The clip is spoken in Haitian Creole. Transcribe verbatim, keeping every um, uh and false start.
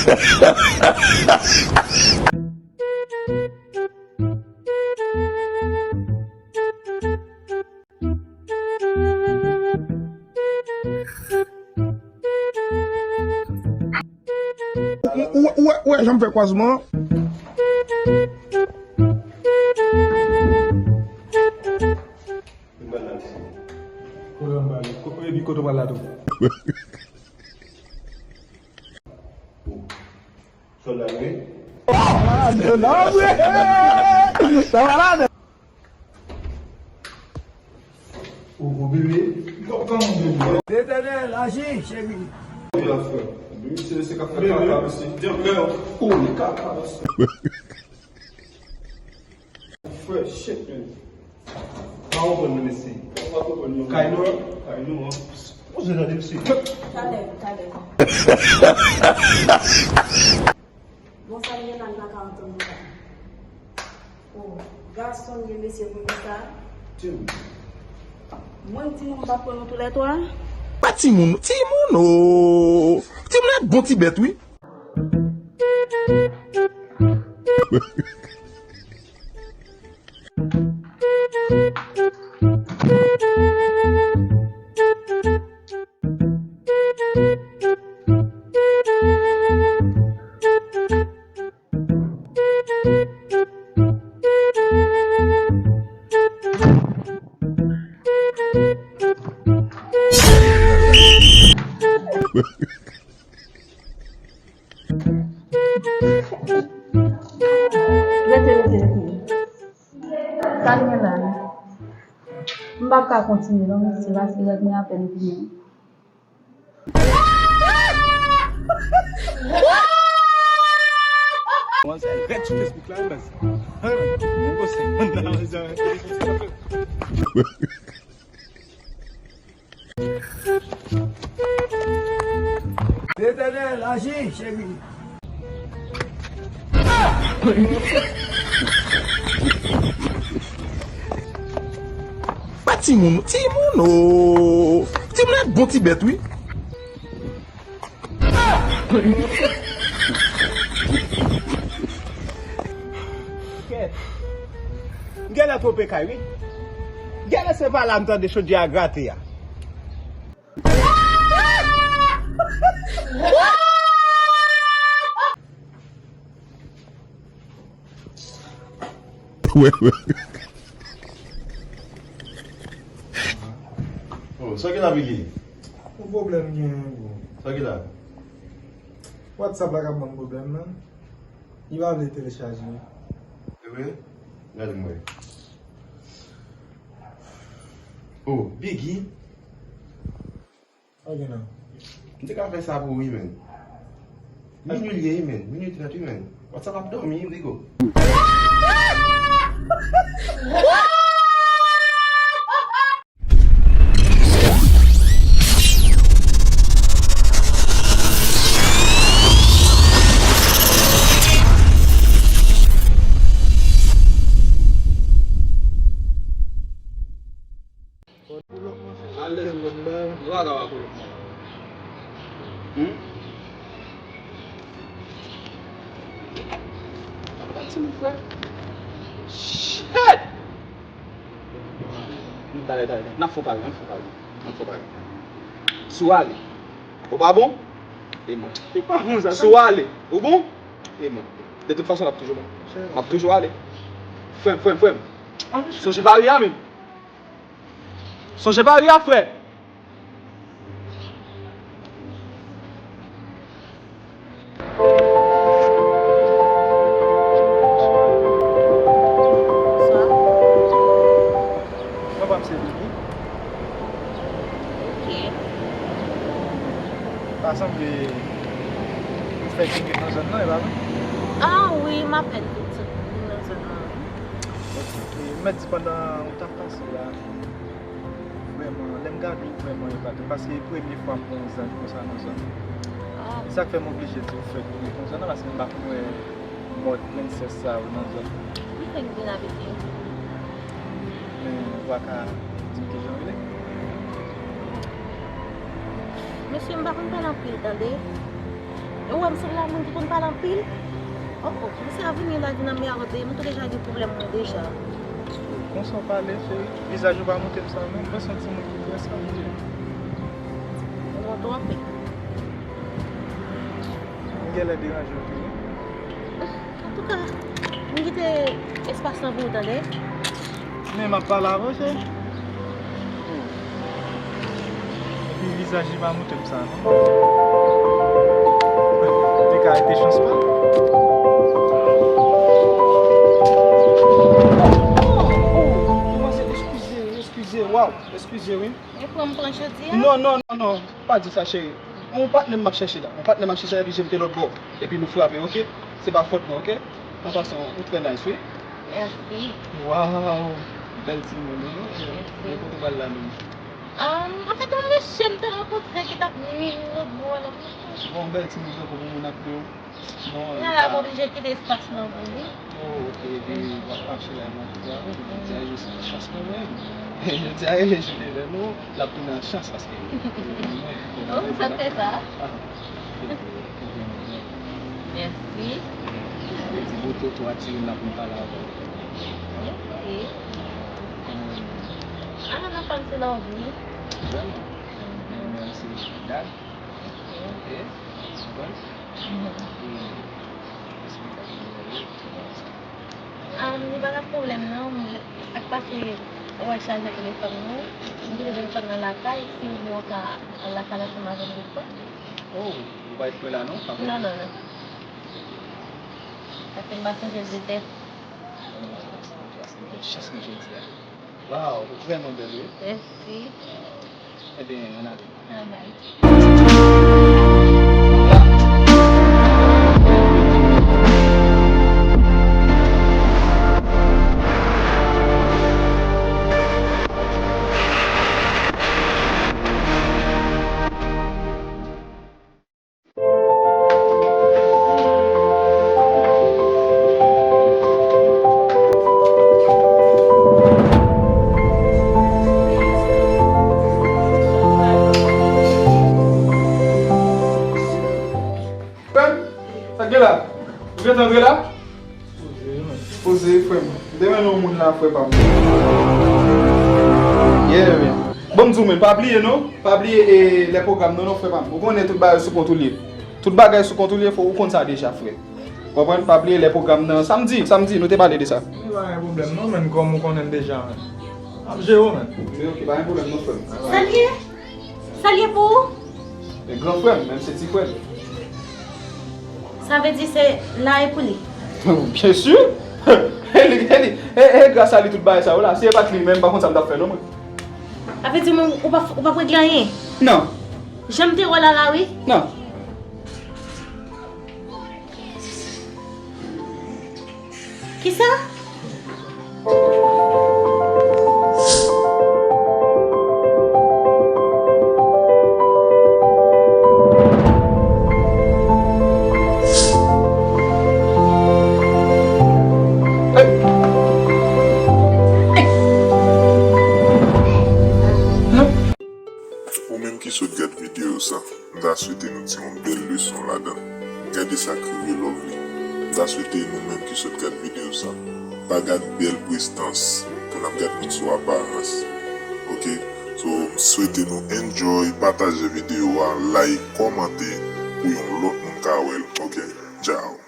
Ou, ou, ou, ou wè jan m fè kwazman an? Kote w pral la tou? Sòlda wi. Sa malad. Ou, ou bebe. Kòman bebe? Letènèl, aji, cheri. Bebe, se, se k ap fè kaka, mesye. Dyanm, men, ou, li kaka, mesye. Fresh shit, man. Pa konprann, mesye. Ou pa konprann, non. Kay nou an? Kay nou an. Ou se tande, mesye. Talè, talè. Bon, sa m gen la, m pa ka antann nou la. O, gason m ye, mesye, pou nou sa. Tim. Mwen, timoun, m pa pran nou toulètwa. Pa timoun, timoun, o. Timoun ak bon ti bèt, wi. Rete, rete, rete. Sa l gen la? M p ap ka kontinye non, mesye, paske règ mwen apèn vini. Manzè rèd sou Facebook la, wi, baz. Mwen gon senk moun nan, manzè. Letènèl, aji, cheri. Pa timoun, timoun, o. Timoun ak bon ti bèt, wi. Kèt. M genlè twonpe kay, wi. Genlè se pa la m tande chodyè a grate a. Wè, wè. Oh, sa ki la, Biggie? Yon pwoblèm gen, bro. Sa ki la? WhatsApp la k ap ban m pwoblèm, man. Li pa vle telechaje. E vre? Gade m wè. Oh, Biggie. Ok, non. M te ka fè sa pou ou, wi, men. Minui l ye, wi, men. Minui trant, wi, men. WhatsApp ap dòmi, wi, Bigo. Alèz, mwen menm. Ou pa ka pa kolon. Hmm? Pati, mon frè. Shit! Talè, talè, talè. N ap fè yon pari, n ap fè yon pari. N ap fè yon pari. Si w ale, ou pa bon? E mwen. Li pa bon, sa. Si w ale, ou bon? E mwen. De tout fason, l ap toujou bon. M ap toujou ale. Frè m, frè m, frè m. Sonje pari a, menm. Sonje pari a, frè. Bonsoir. Mwen pa m se Vicky. Ok. Pa sanble ou fèk vin nan zòn nan, e pa vre? Ah wi, m apèn vin nan zòn nan, wi. Ok. E m mèt di pandan ou t ap pase la, vrèman, lè m gade w, vrèman, e pa t, paske e premye fwa m wè yon zanj konsa nan zòn nan. Ah. Sa k fè m oblije di w fèk vin nan zòn nan, paske m pa konn wè mòd prensès sa yo nan zòn nan. Li fèk vin abite. Men, ou pa ka di m kijan w rele? Mesye, m pa konn pale anpil, tande. E ou wè m sanble a moun ki konn pale anpil? Oh, oh, misye a vini la di nan mi a kote, m tou deja gen pwoblèm mwen deja. Konsa w pale, cheri? Vizaj ou pa montre m sa non. Mwen se yon timoun ki trè serye. Ou twonpe. M genlè deranje w tou wi. Antouka, m kite espas lan pou ou tande. Men m ap pale avè w, cheri. Epi vizaj li pa montre m sa non. Li ka rete chans pa l. Oh, oh, oh, kòmanse, eskize, eskize, waw, eskize wi. E pran m pran jodi a? Non, non, non, non, pa di sa, cheri. Yon patnè m ap chèche la. Yon patnè m ap chèche epi je m te lòt bò. Epi nou frape, oke? Se pa fòt mwen, oke? An pasan, ou trè nice, wi. Mèsi. Waw! Bèl timoun, wi. Mèsi. Men kote w pral la menm? Ann, anfèt, yon mesye m te rankontre ki t ap nwi m lòt bò a la. Bon, bèl timoun tankou pou moun ap di w. Bon, la, la, m oblije kite espas lan pou li. Oh, ok, epi w ap mache la, m ap di a, oh, jodi a, jodi a, chans mwen menm. Jodi a, jodi lè nou, l ap tounen an chans, paske. Oh, sa fè sa. Ah, ok, ok, ok. Mèsi. Sa vle di bote w tou atire m la pou m pale avè w. Ok. Kòman w ye menm? Ah, nan fòm se lòvi. Vrèman? Mhm. Men mwen se Dad. Ok. Ok, w konprann? Mhm. E, esplike m, kòman sa? Ah, li pa gen pwoblèm non, m ak pase wè chaje telefòn nou, m kite telefòn nan lakay, si w vle w ka al lakay la ansanm avè m de fwa. Oh, ou pa ret pran la non, pa pran. Non, non, non. Paske m pa sonje l detrè. Paske m gen chans mwen jodi a. Waw, ou vrèman bèl wi. Mèsi. Ebyen, ann ale. Ann ale. Frè m, sa k gen la? Ou gentan antre la? Poze, frè m. M te renmen yon moun la, frè pa m. Yeah, man. Bon, m di w, men, pa bliye, non. Pa bliye, e, lè pwogram nan, non, frè pa m. Ou konnen tout bagay sou kont ou l ye. Tout bagay sou kont ou l ye, fò ou konn sa deja, frè. Konprann? Pa bliye lè pwogram nan. Samdi, samdi, nou te pale de sa. Men pa gen pwoblèm, non, men kòm ou konnen m deja, men. M ap jere w, men. Men ok, pa gen pwoblèm, non, frè m. Sa l ye? Sa l ye pou ou? E gran frè m, menm se ti frè m. Sa vle di se la e pou li? Byen si! E li, e li, e, e gras a li tout bagay sa yo la. Si e pa t li menm, m pa konn sa m t ap fè non mwen. Sa vle di mwen, ou pa, ou pa p regle anyen? Non. Jan m te wè l la la wi. Non. Kisa? Ou menm ki sot gad videyo sa, m ta swete nou tire yon bèl leson ladan. Gade sa k rive Lovely. M ta swete nou menm ki sot gad videyo sa, pa gad bèl prestans pou n ap gad moun sou aparans. Ok? So, m swete nou enjoy, pataje videyo a, like, kòmante pou yon lòt moun ka wè l. Ok? Ciao.